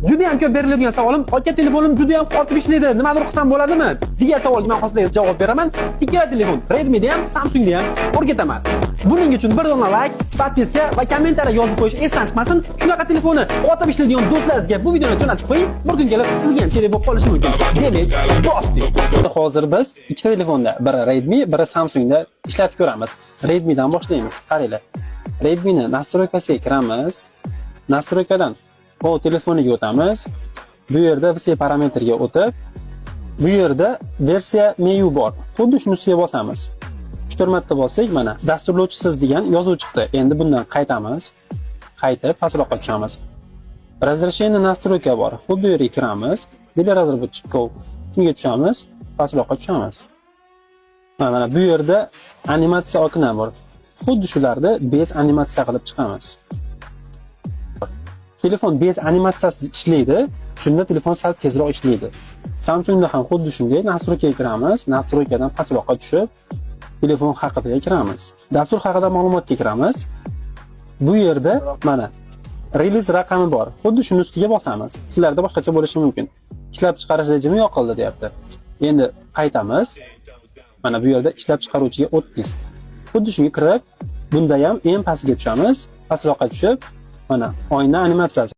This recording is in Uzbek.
Juda ham ko'p beriladigan savolim: "Aka, telefonim juda ham qotib ishlaydi, nimadir qilsam bo'ladimi?" degan savolga men hozir javob beraman. Ikkala telefon, Redmi'da ham, Samsung'da ham o'rgataman. Buning uchun bir dona like, подписка va kommentariy yozib qo'yish esdan chiqmasin. Shunaqa telefoni qotib ishlaydigan do'stlaringizga bu videoni jo'natib qo'ying. Bir kun kelib sizga ham kerak bo'lib qolishi mumkin. Demak, bosdik. Hozir biz ikkita telefonda, biri Redmi, biri Samsungda ishlatib ko'ramiz. Redmi'dan boshlaymiz. Qaranglar. Redmi'ni настройка siga kiramiz. Настройка dan по telefoniga o'tamiz. Bu yerda "Все параметры" ga o'tib, bu yerda "Версия MIUI" bor. Xuddi shuni ustiga bosamiz. 3-4 marta bossak, mana "Dasturlovchisiz" degan yozuv chiqdi. Endi bundan qaytamiz. Qaytib pastroqqa tushamiz. "Разрешение настройка" bor. Xuddi u yerga kiramiz. "Для разработчиков". Shunga tushamiz, pastroqqa tushamiz. Mana bu yerda "Анимация окна" bor. Xuddi shularni "Без анимация" qilib chiqamiz. Telefon без animatsiyasiz ishlaydi, shunda telefon sal tezroq ishlaydi. Samsungda ham xuddi shunday, настройка ga kiramiz, настройка dan pastroqqa tushib, telefon haqida kiramiz. Dastur haqida ma'lumotga kiramiz. Bu yerda mana релиз raqami bor. Xuddi shuni ustiga bosamiz. Sizlarda boshqacha bo'lishi mumkin. "Ishlab chiqarish rejimi yoqildi" deyapti. Endi qaytamiz. Mana bu yerda "Ishlab chiqaruvchiga o'tkiz". Xuddi shunga kirib, bunda ham eng pastiga tushamiz. Pastroqqa tushib, mana oyna animatsiyasi.